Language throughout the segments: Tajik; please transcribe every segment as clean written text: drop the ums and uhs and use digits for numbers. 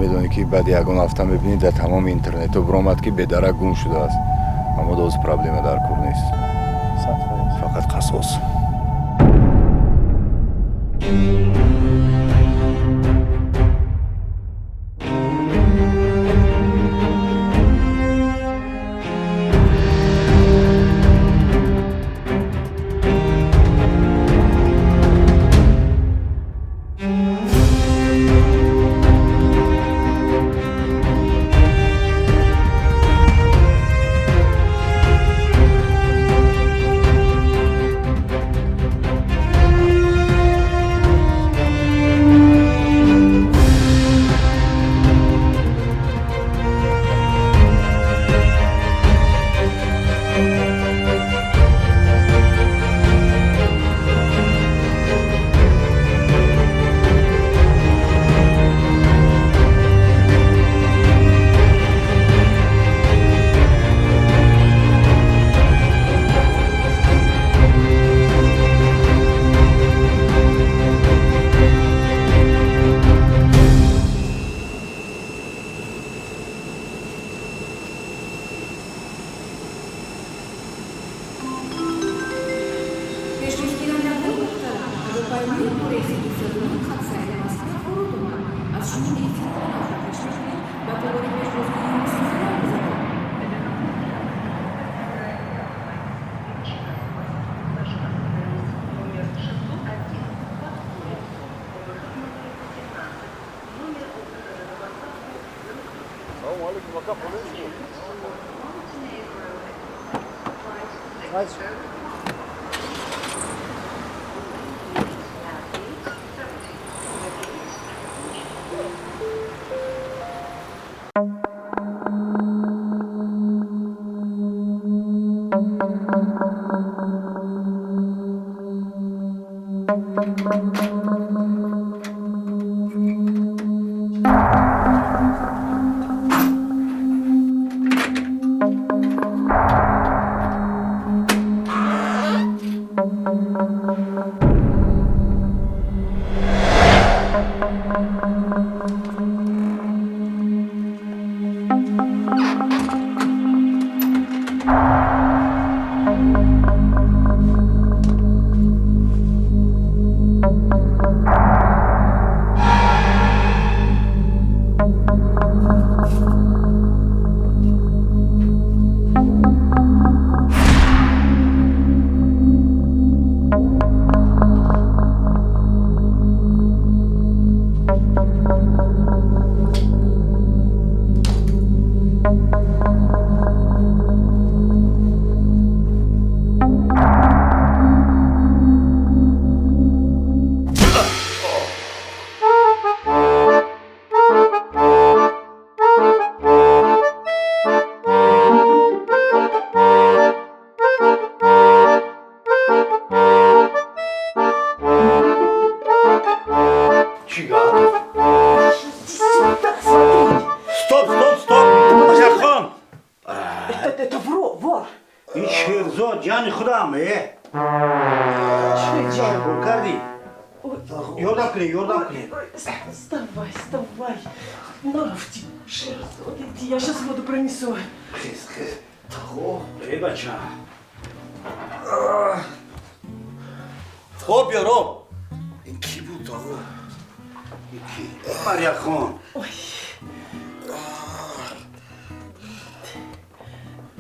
Медонӣ ки баъди ягон ҳафта мебинӣ дар тамоми интернетҳо биромад ки бедарак гум шудааст. Аммо доз проблема дар кор нест. Фақат қасос. Вставай, вставай. Нафти, Шерзод, иди, я сейчас воду принесу. Хес, хес. Эй, бача. Хоб, ёроб. Ин ки буд, тағо? Ин ки? Марияхон. Ой.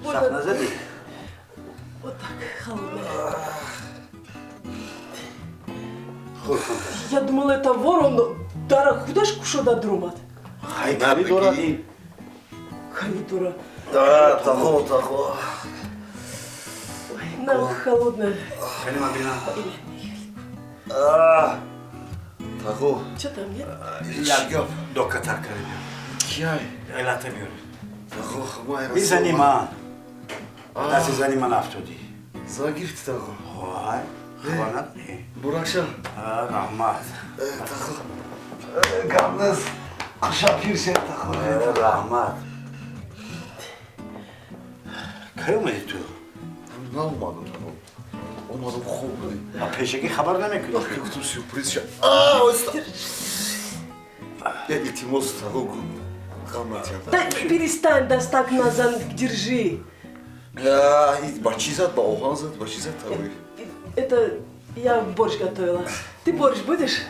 Сахт назадӣ? Вот так, холодная. Я думала, это вор, он дара худаш кушода даромад. Хай, коридора ин. Коридора. Да, тағо, тағо. Ой, на, холодная. Калима бина. Тағо. Что там, нет? Як гап. Докатар кариб. Кияй? Элата биёр. Тағо, хумай Ин зани ман. Дасти зани ман афтодӣ. За гирифти, тағо. Ой, хабар надорӣ? Буракша. Раҳмат. Тағо. Гап нест. Хуша пир шед, тағо. Раҳмат. Кай омадӣ ту? Наомадам, тағо. Омадам, хоб будӣ. А пешакӣ хабар намекунӣ? Ах, гуфтам сюрприз ша. Илтимос, тағо, ғам натиҳад. Да перестань, дастак назан, держи. Ба чӣ зад? Ба оҳан зад? Ба чӣ зад, тағои? Это я борщ готовила. Ты борщ будешь?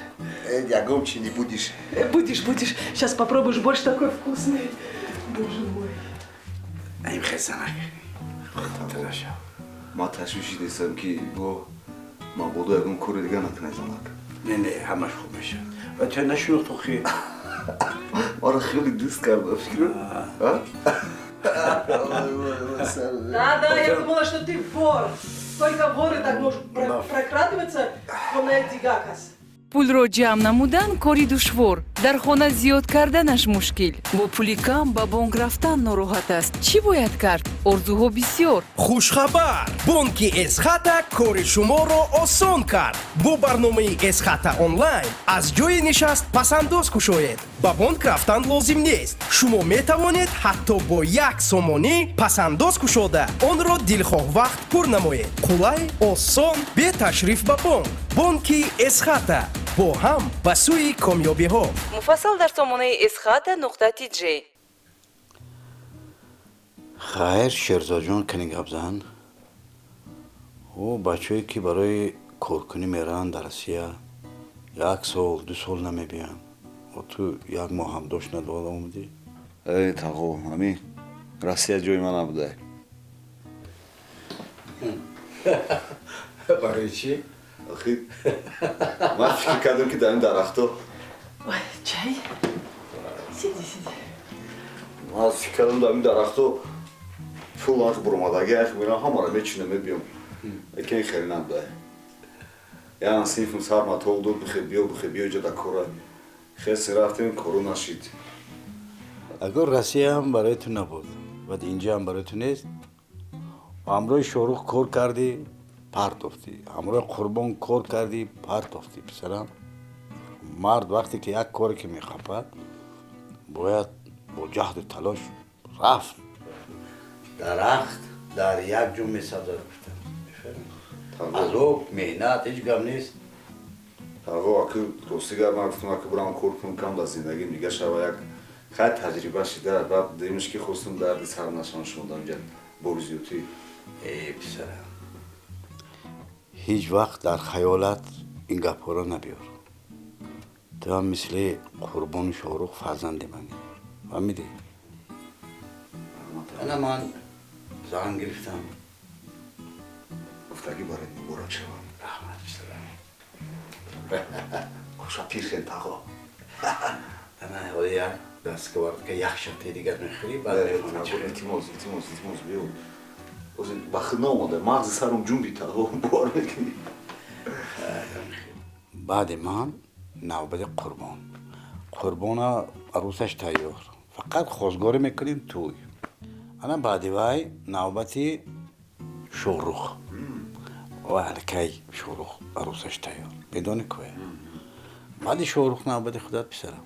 Ягон чи не будешь. Будешь, будешь. Сейчас попробуешь, борщ такой вкусный. Боже мой. Ин хезанак хотираша. Ман ташвиши нестам, ки бо мабодо ягон кори дига накунай занак. Не, не, ҳамаш хуб мешавад. Ва ту нашинохту хи? Маро хеле дӯст карда, фикр. Да, да, я думала, что ты вор. Только воры так могут прокрадываться в хонаи дигакас. Пулро ҷамъ намудан кори душвор, дар хона зиёд карданаш мушкил. Бо пули кам ба бонк рафтан нороҳат аст. Чӣ бояд кард? Орзуҳо бисёр. Хушхабар: бонки Эсхата кори шуморо осон кард. Бо барномаи Эсхата онлайн аз ҷои нишаст пасандоз кушоед. Ба бонк рафтан лозим нест. Шумо метавонед ҳатто бо 1 сомонӣ пасандоз кушода, онро дилхоҳ вақт пур намоед. Қулай, осон, бе ташриф ба бонк. Бонки Эсхата: бо ҳам ба сӯи комёбиҳо. Муфассал дар сомонаи esxata.tj. Хайр, Шерзоҷон, кани гап зан. Ӯ бачаҳое, ки барои коркунӣ мераванд дар Россия, як сол, 2 сол намебиёнд. Ту як моҳ ҳам дошт надода омадӣ. Эй, тағо, ҳами Россия ҷои ман набуда. Барои чӣ? Охи ман фикр кардам, ки дар ин дарахто Ой, чай? Сиди, сиди. Ман фикр кардам, дар ин дарахто пул ах буромадаги ах мерам, ҳамаро мечинам, мебиём. Лекин хеле набуда. Яна синфм сар матол дод: бихе биё, бихе биё, ҷа да кора. Хеси рафтем, кору нашид. Агар Россияам барои ту набуд, баъд инҷаам барои ту нест. Ҳамроҳи Шорух кор кардӣ, партофтӣ, ҳамроҳи Қурбон кор кардӣ, партофтӣ. Писарам, мард вақте ки як коре ки мехапад, бояд бо ҷаҳду талош рафт. Дарахт дар як ҷо месабзад, гуфтам. Азоб, меҳнат, ҳеҷ гап нест. Тағо, аки рости гап, ман гуфтам, аки бурам кор кунам, кам дар зиндагим дига шава, як хай таҷриба шида. Баъд димиш ки хостум дарди сар нашавам, шумо дар инҷа бори зиёдтӣ. Э, писарам, ҳеҷ вақт дар хаёлат ин гапҳоро набиёр. Ту ҳам мисли Қурбону Шоҳрух фарзанди манӣ, фаҳмидӣ? Ана ман зан гирифтам. Гуфтагӣ барои муборак шавам. Раҳмат, писарам. Хуша пирхен, тағо. Ана ҳоли як дастгавардка як шабти дигар мехӯрӣ, баъд мефаҳмӣ чӣ. Илтимос, илтимос, илтимос, биё. Ба худ наомада, мағзи сарам ҷунби, тағо, бовар мекунӣ? Баъди ман навбати Қурбон. Қурбона арӯсаш тайёр, фақат хозгорӣ мекунем, тӯй. Ана баъди вай навбати Шоҳрух. Ва аллакай Шоҳрух арӯсаш тайёр, медонӣ коя. Баъди Шоҳрух навбати худат, писарам.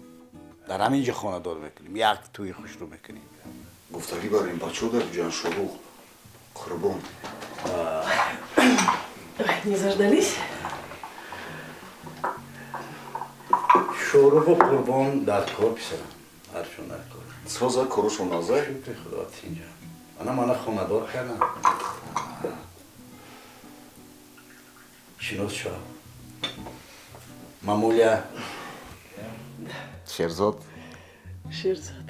Дар ҳамин ҷо хонадор мекунем, як тӯи хушрӯ мекунем. Гуфтагӣ бар ин бачаҳо дар ҷан Шоҳрух, Қурбон. Ой, не заждались? Шоҳруху Қурбон дар кор, писарам, ҳарчун дар кор. Соза, корушон назар? Шукри Худо, тинҷа. Ана мана хонадор кардам. Шинос шав, мамуля. Шерзод. Шерзод.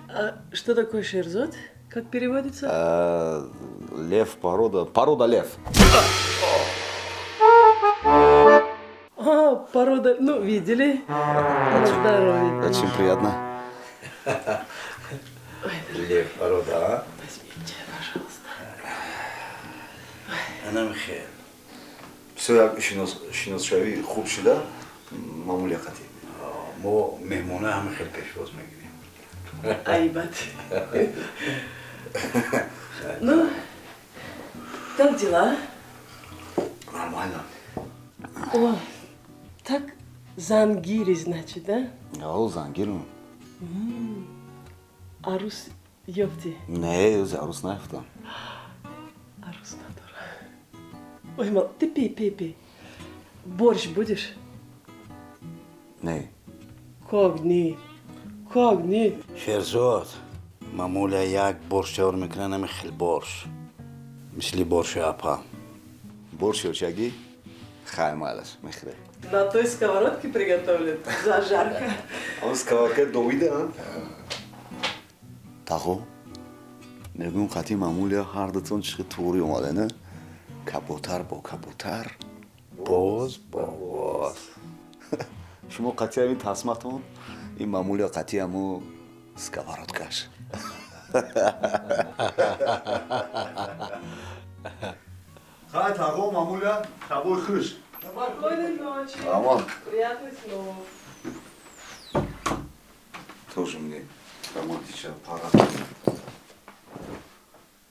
А что такое Шерзод? Как переводится? Лев, порода, порода лев. А, порода, ну, видели. На здоровье. Очень приятно. Лев порода, а? Возьмите, пожалуйста. Ана михел. Все, як шиносшавӣ хуб шуда, мамуля қатӣ. Мо меҳмона ҳама хел пешвоз мегирем. Айбат. Ну, как дела? Нормально. О, так зангири, значит, да? О, зангирм. Арус ёфти? Не, арус наёфтам. Арус надора. Ой, мал, ты пей, пей, пей. Борщ будешь? Не. Как не? Как не? Шерзод, мамуля як борщ тайёр мекунад, ҳами хел борщ. Мисли борщи апа. Борщи очаги? Хай майлаш, мехӯре. На той сковородке приготовлен зажарка. Он сковородка довида, а? Тағо, мегӯм қати мамуля ҳар дутон чӣ туғри омада, не? Каботар бо каботар. Боз бо боз. Шумо қати ҳамин тасматон, ин мамуля қати ҳаму сковородкаш. Хай, тағо, мамуля, шабои хуш. Спокойной ночи. Амон. Приятных снов. Тоже мне романтичная пара.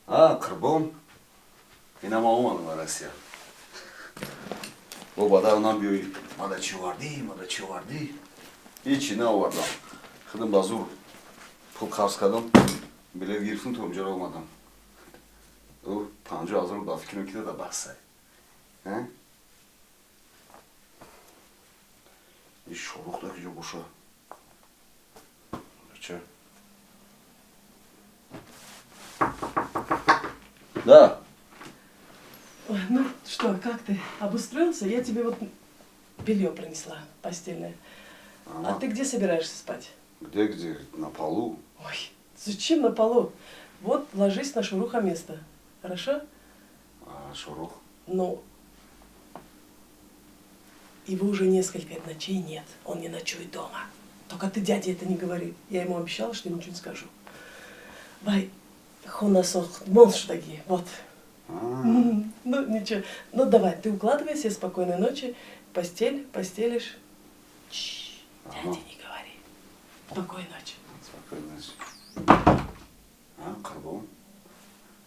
А, Қурбон. Ина ма омадам ба Россия. Бо бадар нам биёй. Мада чӣ овардӣ, мада чӣ овардӣ? Ҳичи наовардам. Худам ба зур пул қарз кардам. Билет гирифтам, то инҷоро омадам. Ӯ 50 000 ба фикрам ки дада басай. Ин Шорух дар куҷо боша? Ча? Да. Ой, ну что, как ты? Обустроился? Я тебе вот белье принесла постельное. Ага. А ты где собираешься спать? Где-где? На полу. Ой, зачем на полу? Вот ложись на Шуруха место. Хорошо? А Шурух? Ну, его уже несколько ночей нет. Он не ночует дома. Только ты дяде это не говори. Я ему обещала, что ничего не скажу. Вай, хонасох, монштаги, вот. Ну, ничего. Ну, давай, ты укладывайся, спокойной ночи. Постель, постелишь. Чш, дяде не говори. Спокойной ночи. Спокойной ночи. А, Қурбон?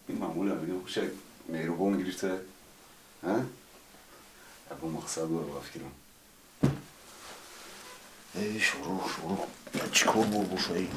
Ин мамуля мегӯям, хушак меҳрубон гирифта. А? Ягон мақсад дора ба фикрам. Эй, Шурух, Шурух, чӣ кор бор бошаи?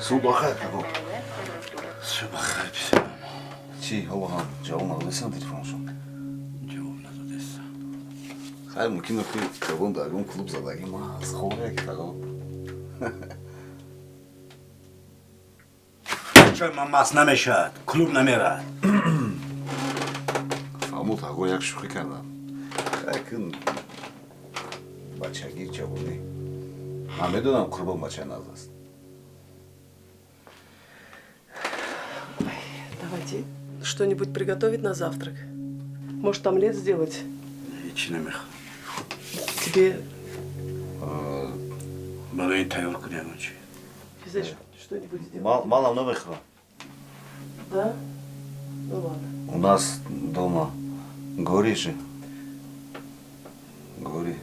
Субҳ бахайр, тағо. Субҳ бахайр, писарам. Чӣ, ҳоло ҳам ҷавоб надодестам телефоншон? Ҷавоб надодестам. Хайр, мумкин ки ягон дар ягон клуб задагӣ ма аз хоб як, тағо. Чой ман маст намешавад, клуб намерад. Фаҳмо, тағо, як шӯхӣ кардам. Хайр, кун бачагӣ, ҷавонӣ. Ман медонам, Қурбон бачаи нағз аст. Давайте что-нибудь приготовить на завтрак. Может, омлет сделать? Ҳечи намехоҳам. Тебе Барои ин тайёр кун ягон чи. Писать что-нибудь сделать? Манам намехӯрам. Да? Ну ладно. У нас дома горе же. Горе.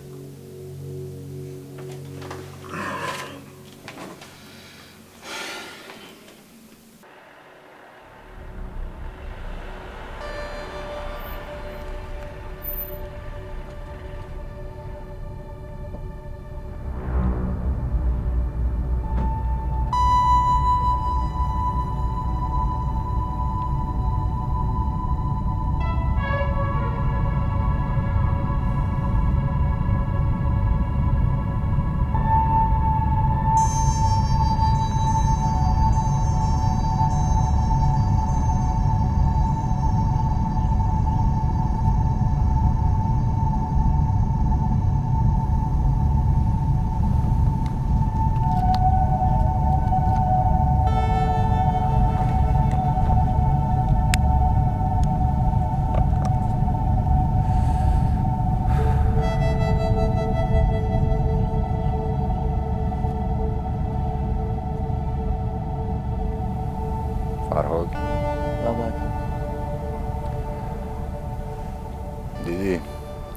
Дидӣ,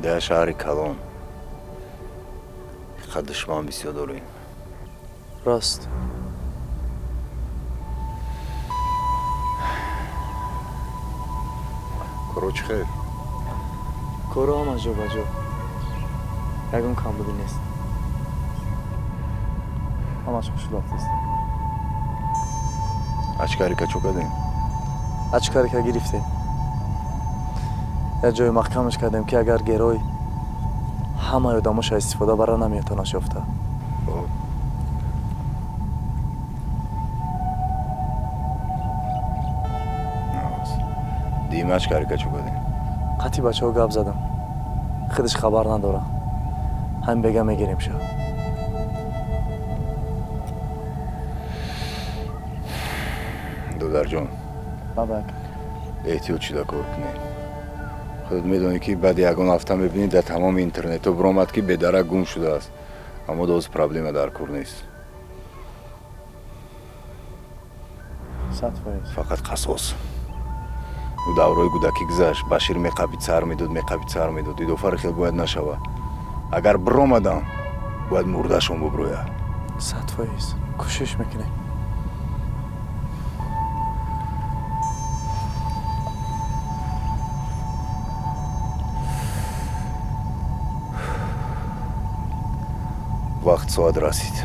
дар шаҳри калон фақат душман бисёр дорем. Рост. Коро чӣ хел? Коро ҳама ҷо ба ҷо. Ягон камбудӣ нест. Ҳамаш хушрӯ рафтаст. Ачкарика чӯ кардем? Ачкарика гирифтем. Як ҷое маҳкамаш кардем, ки агар герой ҳамаи одамоша истифода бара, наметавонаш ёфта. Дим ачкарика чӯ кардем? Қатъи бачаҳо гап задам. Худаш хабар надора. Ҳамин бега мегирем ша. Додарҷон. Бабак. Эҳтиёт шуда кор кунед. Худат медонӣ, ки баъди ягон ҳафта мебинӣ, дар тамоми интернетҳо биромад, ки бедарак гум шудааст. Аммо доз проблема дар кор нест. 100%. Фақат қасос. Ӯ даврои кӯдакӣ гузашт. Башир меқапид, сар медод, меқапид, сар медод. Идофари хел бояд нашавад. Агар биромадам, бояд мурдашон буброяд. 100%. Кӯшиш мекунем. Вақт соат расид.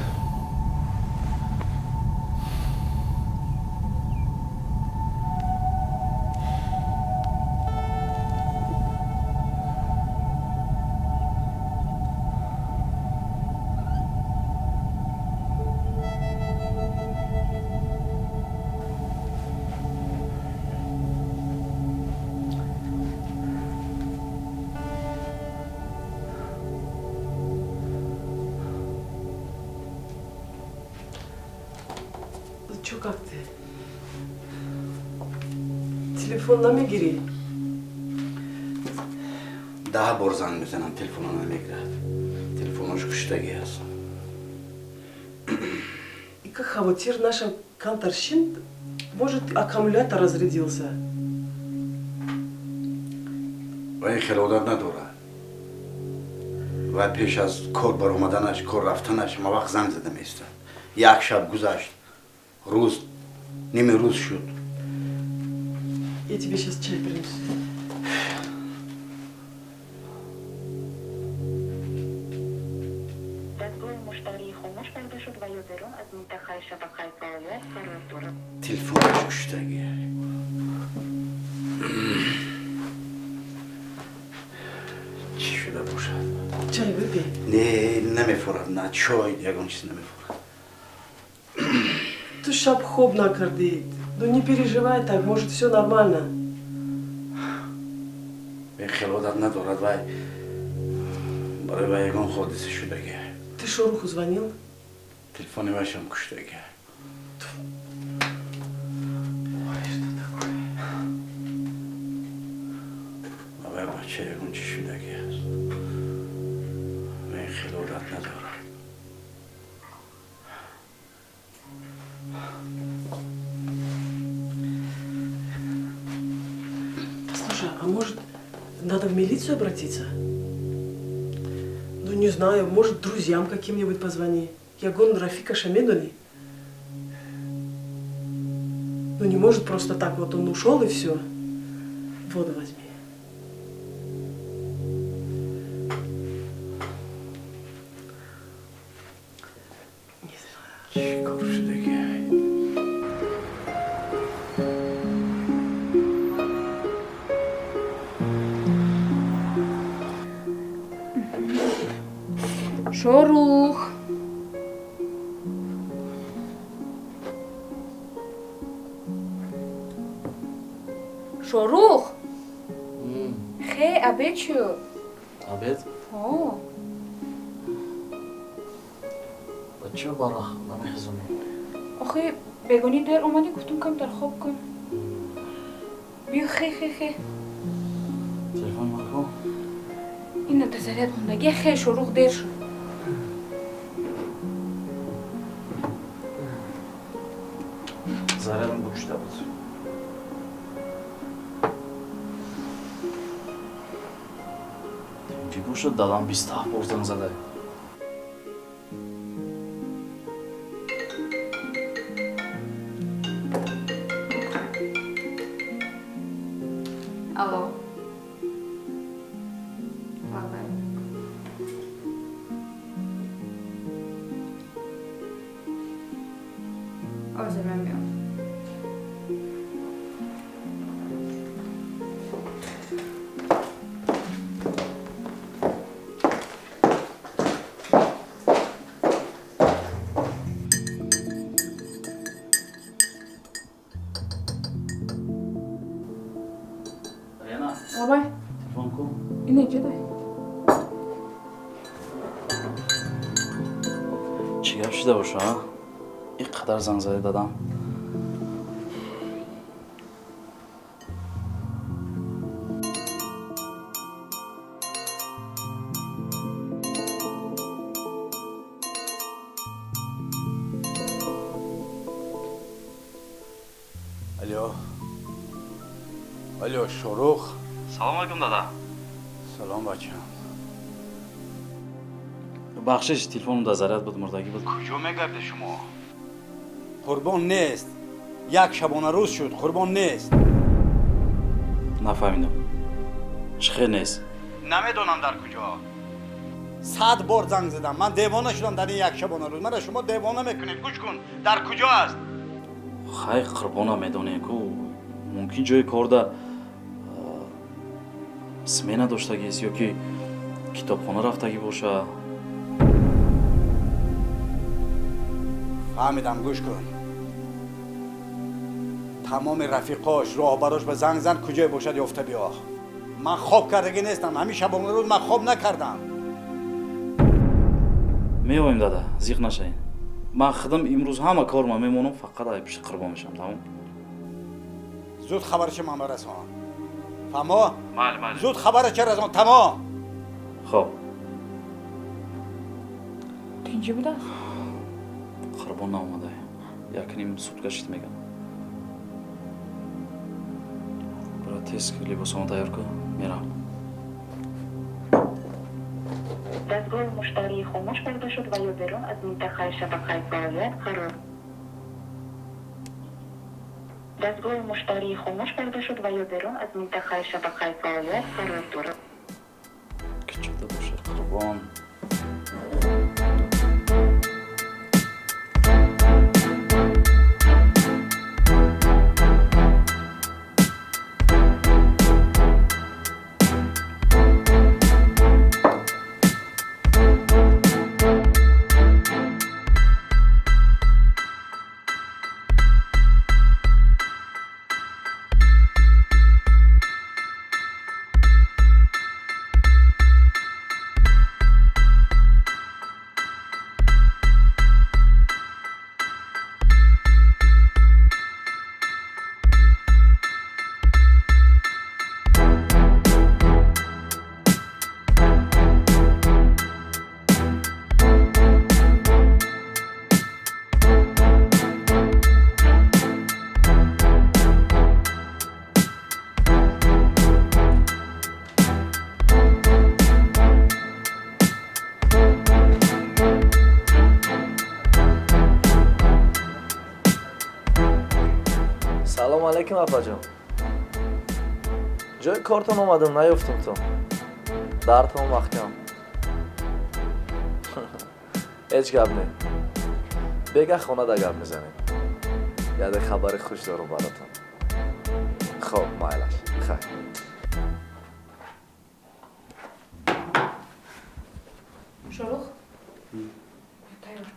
Чё, как ты? Телефон намегирӣ? 10 бор занг мезанам, телефонро намегирад. Телефонош куштагӣ аст. И как хавотир наша кантаршин, может, аккумулятор разрядился? Ва ин хел одат надорад. Ва пеш аз кор баромаданаш, кор рафтанаш ҳама вақт занг зада меистад. Як шаб гузашт, рӯз, ними рӯз шуд. Я тебе щас чай принесу. Телефонаш куштагӣ. Чӣ шуда бошад? Чай выпей. Не, намефорад, на чой, ягон чиз намефорад. Ту шаб хоб накарди. Ну не переживай так, может, все нормально. Хел одат надорад, вай. Барои вай ягон ҳодиса шудагӣ. Ты Шоруху звонил? Телефони вайшам куштагӣ. Ой, что такое? Вай бача ягон чӣ шудагӣ аст. Вай хел одат надорад. Слушай, а может, надо в милицию обратиться? Ну, не знаю, может, друзьям каким-нибудь позвони. Ягон Рафика Шамедони. Ну, не может просто так вот он ушел и все. Воду возьми. Не знаю. Шорух. Шорух. Хе, обед чё? Обед? О. Ба чё барах намехезонӣ? Охи, бегонӣ дер омадӣ, гуфтум камтар хоб кун. Биё, хе, хе, хе. Телефон маку? Ина да заряд мондагӣ, хе, Шорух дер шуд. Зарядам кушта буд. Мумкин бошад, дадам 27 бор занг зада. Алло. Лабай. Ҳозир ман биём. Рена, Лабай. телефон ку. Ина ҷадай. Чӣ гап шуда боша, а? Ин қадар занг зади дадам. Алло. Алло, Шорух. Салом алейкум, дада. Салом, бачам. Бахшиш, телефонум дар заряд буд, мурдагӣ буд. Куҷо мегарде шумо? Қурбон нест. Як шабонарӯз шуд, Қурбон нест. Нафаҳмидам. Чӣ хел нест? Намедонам дар куҷо. 100 бор занг задам. Ман девона шудам дар ин як шабонарӯз. Мара шумо девона мекунед. Гӯш кун, дар куҷо аст? Хай, Қурбона медонем ку. Мумкин ҷои корда смена доштагист ё ки китобхона рафтагӣ боша. Фаҳмидам, гӯш кун. Тамоми рафиқош, роҳбарош ба занг зан, куҷое бошад ёфта биё. Ман хоб кардагӣ нестам. Ҳамин шабонарӯз ман хоб накардам. Меоем, дада, зиқ нашавед. Ман худам имрӯз ҳама корма мемонам, фақат ай пишти Қурбон мешавам, тамом? Зуд хабарашо ман барасон. Фаҳмо? Майли, майли. Зуд хабарашо расон, тамом. Хоб. Тинҷӣ будааст? Қурбон наомада. Якним сутка шид мегам. Бира, тез либосомо тайёр кун, мерам. Дастгоҳи муштарӣ хомӯш карда шуд ва ё берун аз минтақаи шабакаи фаъолият қарор дастгоҳи муштарӣ хомӯш карда шуд ва ё берун аз минтақаи шабакаи фаъолият қарор дорад. Кичода бошад Қурбон. Салом алейкум, апаҷон. Ҷои кортон омадам, наёфтумтон. Дартон маҳкам. Ҳеҷ гап не. Бега хонада гап мезанем. Яде хабари хуш дорам баротон. Хоб, майлаш. Хайр. Шорух? Тайёр.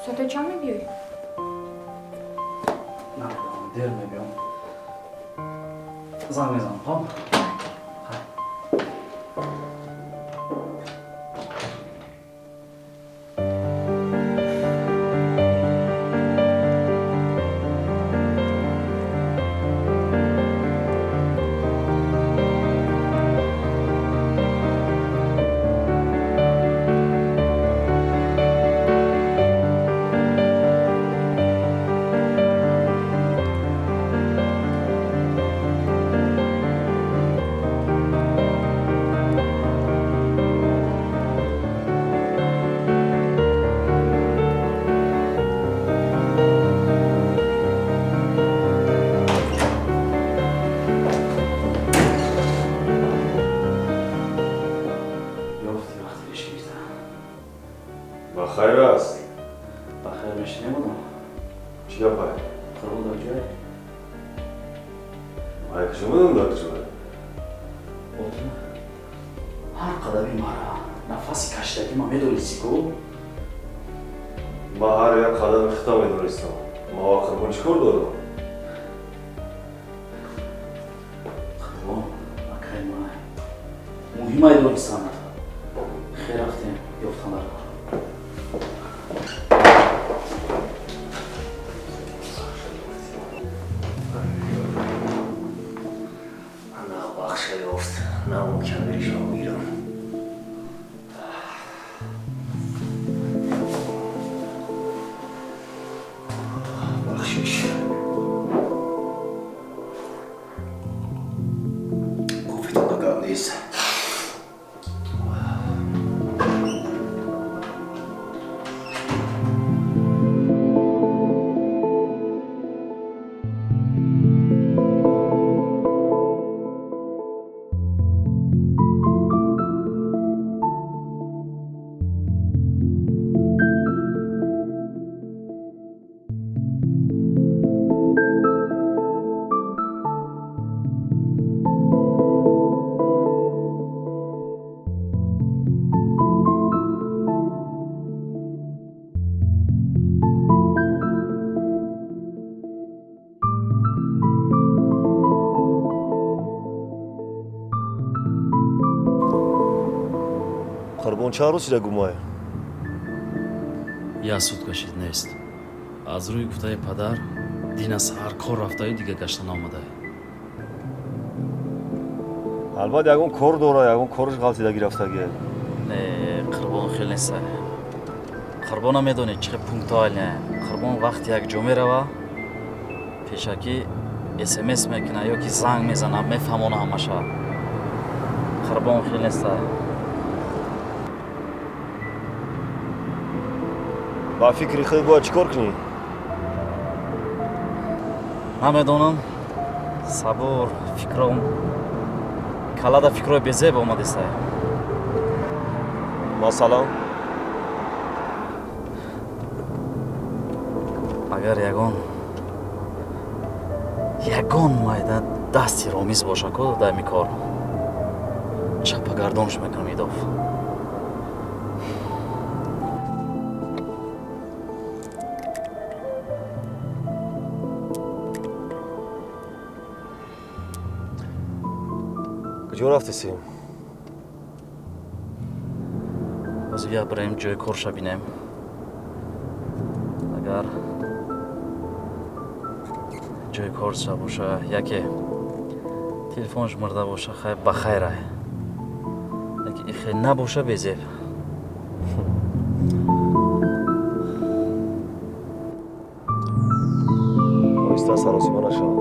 Соати чанд мебиёй? Намедонам, дер мебиём. Занг мезанам, хоб? Ман куҷо медонам дар куҷое? Ҳар қадами мара, нафаси кашидагӣ ма медонисти ку? Ман ҳар як қадами худам медонистам. Ман ва Қурбон чӣ кор дорам? Қурбон, акай май. Муҳимай донистан. Хер рафтем, ёфтан дар кор. На бахша ёфт, на мукабиришо гирам. Бахшиш. Кофетон гап нест. Қурбон чанд рӯз шида гумай? Як сутка шид нест. Аз рӯи гуфтаи падар, дин аз ҳар кор рафтаю дига гашта наомадае. Албатта ягон кор дора, ягон корш ғалтида гирафтагие. Не, Қурбон хел нест. Қурбона медонӣ чӣ хел пунктуальне. Қурбон вақти як ҷо мерава, пешакӣ СМС мекуна ё ки занг мезана, мефаҳмона ҳамаша. Қурбон хел нест. Ба фикри худ бояд чӣ кор кунӣ? Намедонам. Сабур, фикром. Калада фикрҳои безеб омадистай. Масалан? Агар ягон майда дасти Ромиз боша ку дар ин кор, чапагардонш мекунам идоф. Куҷо рафтесӣ? Ҳозир як бираем ҷои корша бинем. Агар ҷои корша боша, яке телефонш мурда боша, хай ба хайрай. Лекин ихе набоша безеб. Оҳиста саросима нашав.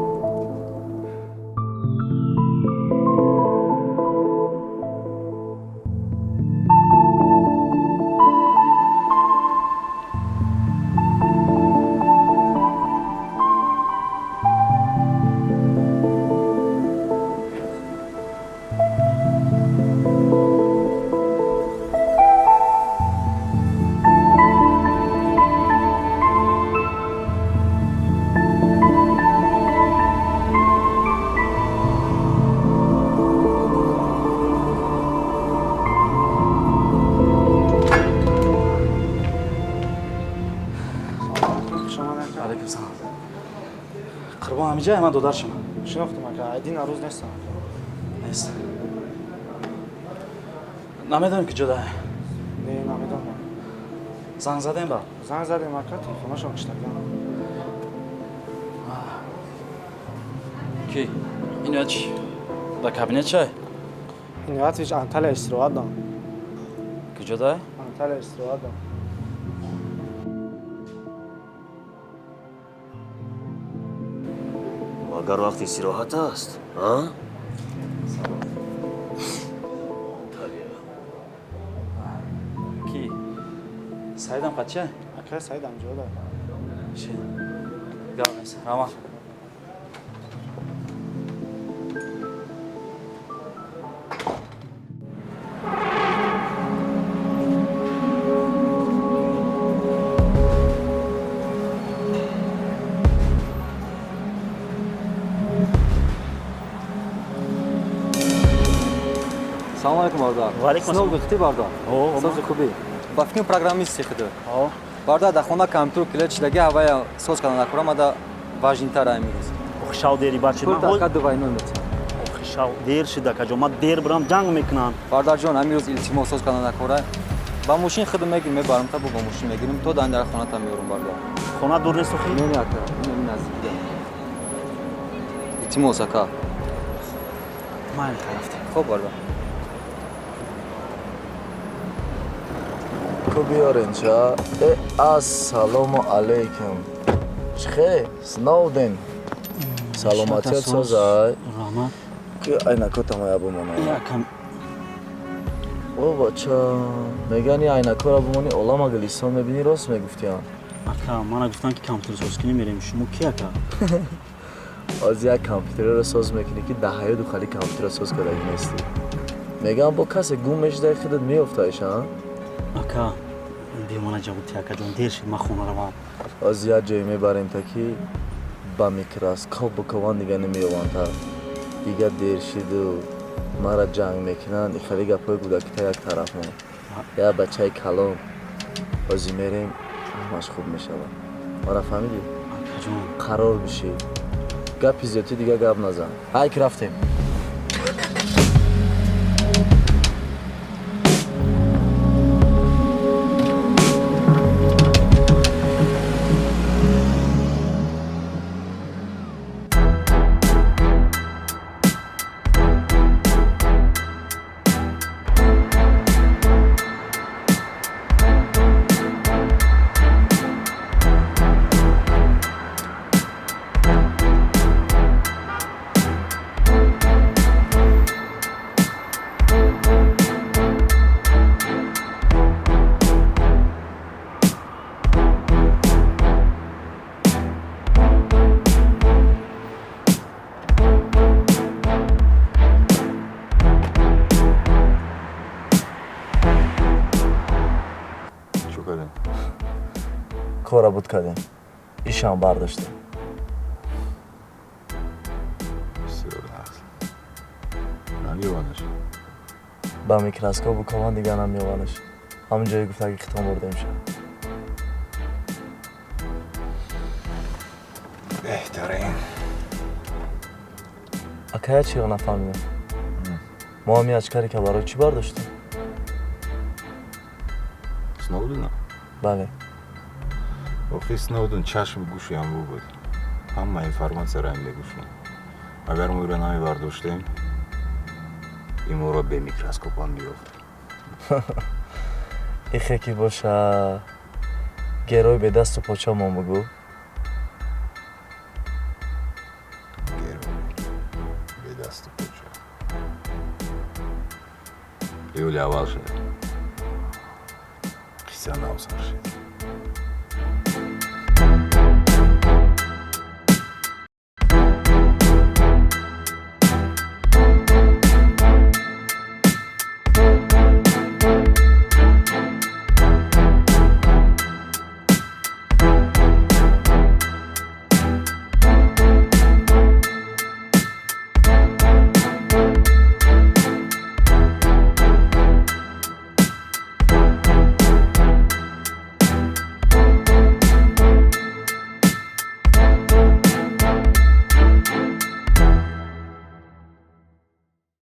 Ҳамиҷа ман додаршам. Шинохтам ака, айдин арӯз нестам. Нест. Намедонем ки ҷода. Не, намедонам. Занг задем ба? Занг задем ака, телефонашон киштаган. Ки? Иноят чи? Дар кабинет чай? Иноятович Анталия истироҳат дам. Ки ҷода? Анталия истироҳат дам. Агар вақти истироҳат аст, а? Анталия. Ки? Саидам қача? Ака, Саидам ҷода. Ши. Гап нест. Раман. Салом алейкум, бародар. Ва алейкум ассалом. Сноу гуфти, бародар? Сози хуби. Ба фикри программисти худу. Бародар, дар хона компютер клет шидаги, ҳавая соз кардан накора, мада важнитар амирӯз. Охи шав дери бачи. Пул така дувайно метиҳам. Охи шав дер шида каҷо. Ман дер бирам ҷанг мекунанд. Бародарҷон, амирӯз илтимос, соз кардан накора. Ба мошин худу мегирим, мебарам та бо мошин мегирим, то дар хоната меорам, бародар. Хона дур нест охи? Не, не, ака, ин наздик. Илтимос, ака. Майли, рафтем. Хоб, бародар. Ку биёренча. Э, ассалому алейкум. Чихе, Сноуден. Саломатият созай. Раҳмат. Ки айнакотама я бумона. Якам. О, бача, меган и айнакора бумони олама Гулистон мебини, рост мегуфтиям. Ака, мана гуфтан ки компютер соз кунӣ мерем. Шумо ки, ака? Аз як компютерро соз мекунӣ ки дар ҳаёту хали компютерро соз кардагӣ нестӣ. Меган бо касе гум мешудаи худат меёфтаиш, а? Ака, бемона ҷавоб ти, акаҷон, дер шид, ман хона равам. Аз як ҷое мебарем та ки ба микроскоп букован дига намеёванд та. Дига дер шиду мара ҷанг мекунанд, ихали гапҳои кӯдакита як тараф мон. Як бачаи калон. Озӣ мерем, ҳамаш хуб мешавад. Мара фаҳмидӣ? Қарор бишӣ. Гапи зиёдтӣ дига гап назан. Ҳай ки рафтем. Кора буд кардем, ишам бардоштем. Бисёр нағз. Намеёванаш? Ба микроскоп букован дига намеёванаш. Ҳамон ҷое гуфтаги хитон бурдем ша. Беҳтарин. Ака, як чиро нафаҳмидем. Мо ҳами ачкаре ка барои чӣ бардоштем? Сноудена? Бале. Охи Сноуден чашми гӯши ҳамбу буд. Ҳама информатсияро ҳам мегӯшон. Агар мо ӯро намебардоштем, иморо бе микроскопам меёфт. Ихе ки боша, герой бедасту поча мон бугӯ. Герой бедасту поча. Юли аввал шуд. Қисса нав сар шуд.